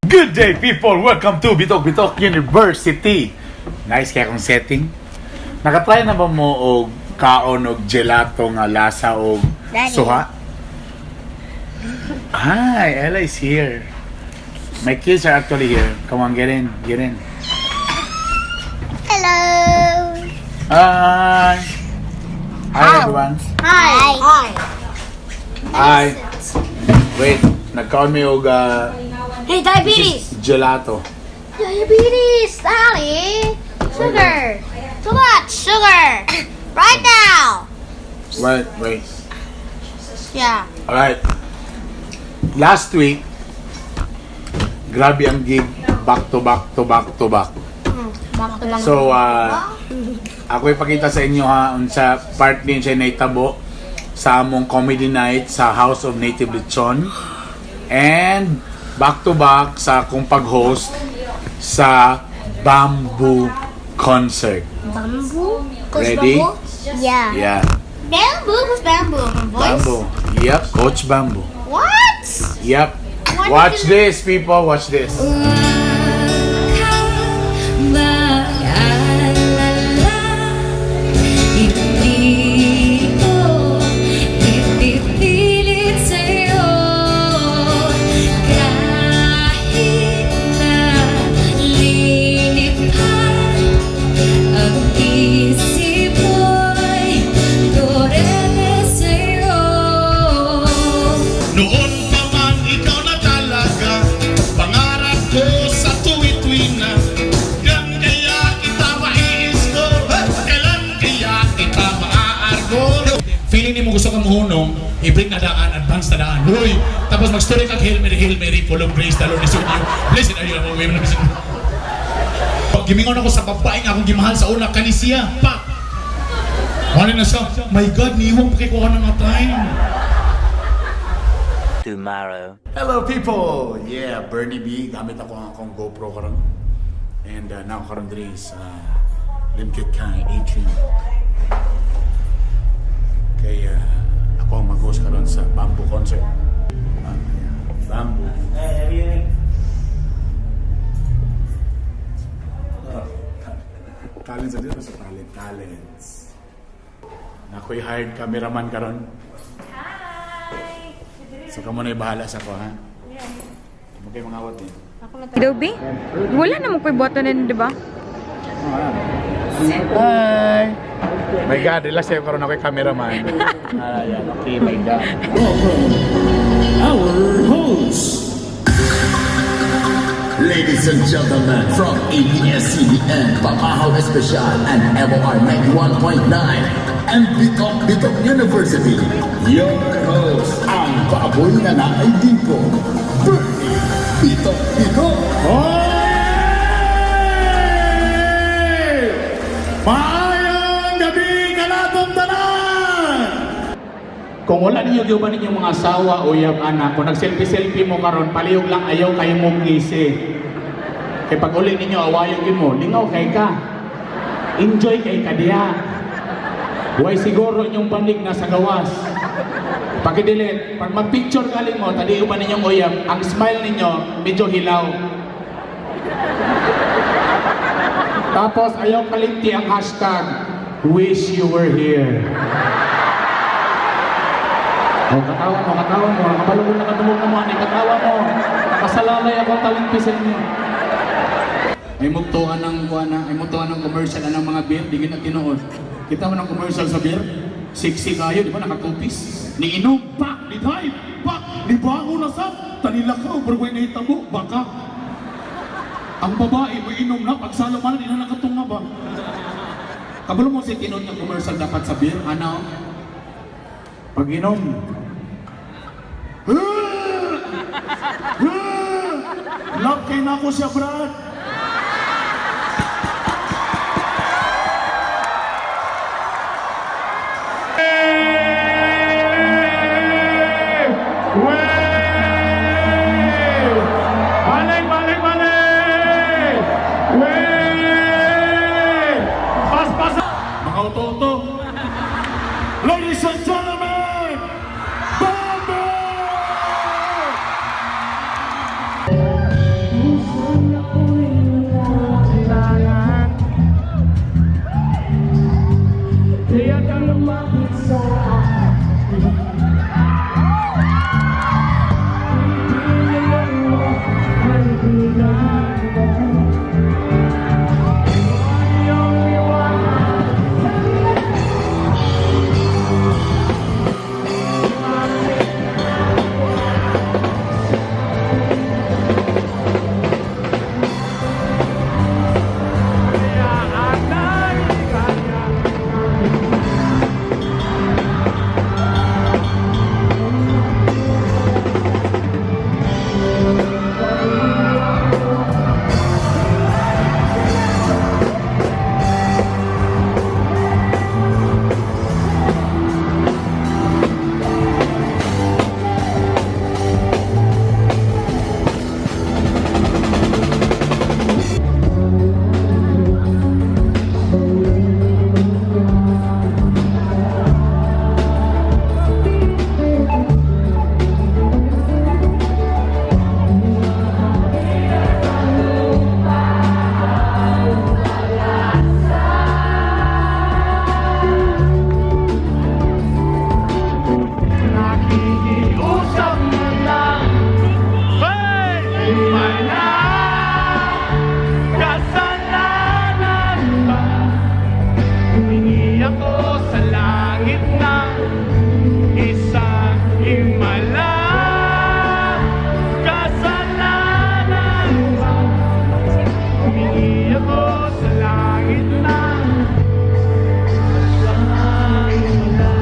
Good day, people! Welcome to Bitok Bitok University! Nice kaya kong setting. Nakatry na ba mo og kaon og gelato nga lasa og Daddy. Suha? Hi, Ella is here. My kids are actually here. Come on, get in, get in. Hello. Hi! Hi, everyone. Hi. Hi. Hi. Wait, nagkaon mi og Hey, this diabetes. is gelato. Diabetes, Daddy. Sugar. Too much sugar. Right now. Wait, wait. Yeah. Alright. Last week, grabe ang gig back to back to back to back. Back to back. So, ako ipakita sa inyo ha, unsa part din siya naitabo sa among comedy night sa House of Native Lechon. And back to back sa akong pag-host sa Bamboo Concert. Bamboo. Ready? Yeah. Yeah. Bamboo. Who's bamboo? From voice. Bamboo. Yep, Coach Bamboo. What? Yep. Why Watch did you- this, people. Watch this. Mag-alala, hindi ko ipipilit sa'yo kahit na lilipad ang isip mo'y dorete sa'yo. Noon pa man ikaw na talaga pangarap ko sa tuwi-tuwi na. Yan kaya kita maiisko. Kailan kaya kita maaargo? Feeling ni mo gusto ka muhunong, i-break na daan, advance na daan. Huy! Tapos mag-story kag Hail Mary, Hail Mary, full of grace, the Lord is with you. Blessed are you among women. Gimingon ako sa babae nga akong gimahal sa una, kanisiya, pa! Wala na siya, my God, niiwang pa kay kuha na nga time. Tomorrow. Hello, people! Yeah, Bernie B. Gamit ako ang akong GoPro karon. And now karon diri sa Limkit Kai Atrium. Kay ako ang mag-host karon sa Bamboo Concert. Ah, yeah. Bamboo. Hey, talents dito sa talent, talents. Ako'y hired cameraman karon. So kamo na bahala sa ko ha. Yeah. Okay mga awat din. Adobe? Wala naman ko'y buhatan, di ba? Hi! My God, relax kayo karon ako'y cameraman. Ah, yan. Okay, my God. Our host. Ladies and gentlemen, from ABS-CBN, Pamahaw Espesyal and MOR 91.9 and Bitok Bitok University, your host, ang baboy na naay dimpo, Bernie Bitok Bitok! Hoy! Maayong gabi kanatong tanan! Kung wala ninyo giuban ninyong mga asawa o uyab anak, kung nag-selfie-selfie mo karon, palihog lang ayaw kayo mong ngisi. Kay pag uli ninyo awayon gyud mo, lingaw kay ka. Enjoy kay ka diha. Way siguro inyong banig nasa gawas. Pakidelete, pag mag-picture galing mo, tali uban ninyong uyab, ang smile ninyo medyo hilaw. Tapos ayaw kalimti ang #WishYouWereHere. O, katawa mo, katawa mo. Nakabalong na katumog na mo, ani, katawa mo. Nakasalalay ako ang talimpi sa inyo. Ay mugtuan ng kuana, ay mugtuan ng commercial anang mga beer, di gid na tinuod. Kita mo ng commercial sa beer, sexy kayo, di ba nakatupis? Ni inom, pak, ni dive, pak, ni bango na sab, tanilakaw, pero way nahitabo, baka. Ang babae, may inom na, pagsalo man, di na nakatunga ba? Kabalo mo si tinuod nga commercial dapat sa beer, ano? Pag inom, Love kay nako siya, Brad. Balik, balik, balik! Wey! Pas, pas! Mga auto-auto. Ladies and gentlemen, Bamboo! Nakikiusap na lang. Hey! Umala, kasalanan ba? Humingi ako sa langit ng isang himala. Kasalanan ba? Humingi ako sa langit ng isang himala.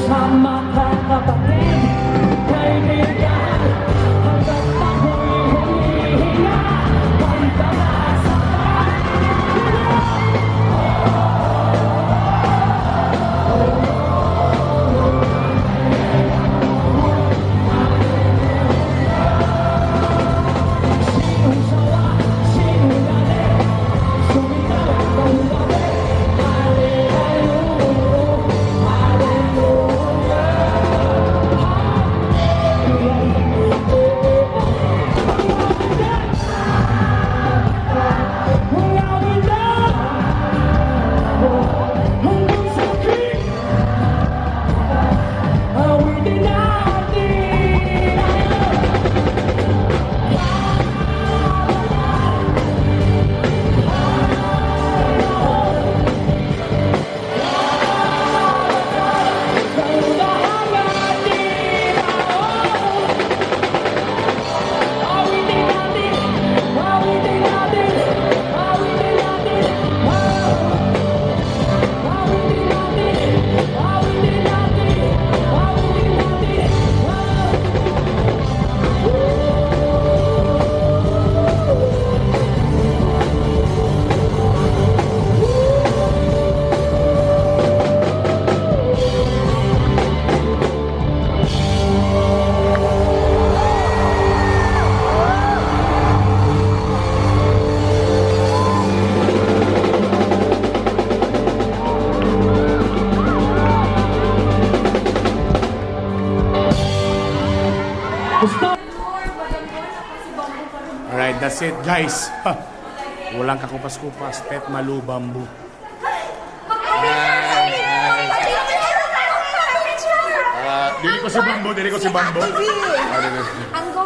Sa mga kapatid, kaibigan, hanggat ako'y humihinga, pagdala sa Sinong sawa, sinong galit, sumitaw at lumapit, hallelujah, hallelujah. Hanggang sa aking awitin natin. Awitin natin, awitin natin, awitin natin, awitin natin, awitin natin, awitin natin, Alright, that's it, guys. Walang kakupas-kupas. Pet Malu Bamboo. Dili ko si Bamboo, dili ko si Bamboo. Ang go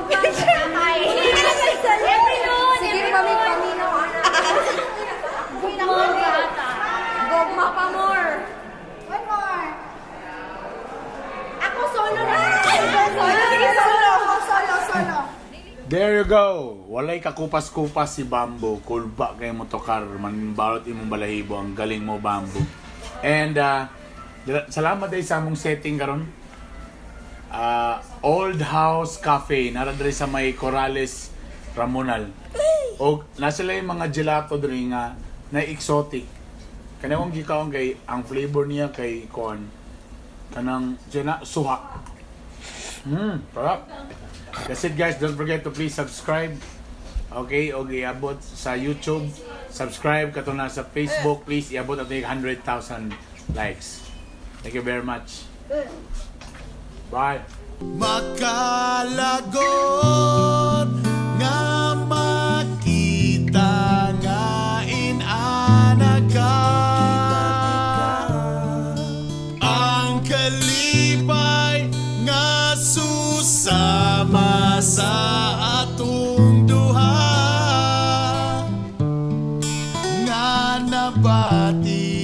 Sige, kami paminaw. Gugma pa more. One more. Ako solo na. Solo, sige, solo. Solo, solo. There you go. Walay kakupas-kupas si Bamboo. Kulba kay motokar. Manbalot imong balahibo. Ang galing mo, Bamboo. And salamat day sa among setting karon. Old House Cafe. Nara diri sa may Corrales, Ramonal. O nasa sila yung mga gelato diri nga na exotic. Kanang gikaon kay ang flavor niya kay kon kanang jena suha. Sarap. That's it, guys. Don't forget to please subscribe. Okay, iabot sa YouTube. Subscribe kato na sa Facebook. Please iabot ato yung 100,000 likes. Thank you very much. Bye. Makalagot nga makita nga inana ka. Ang kalipay nga susama sa atong duha nga nabati.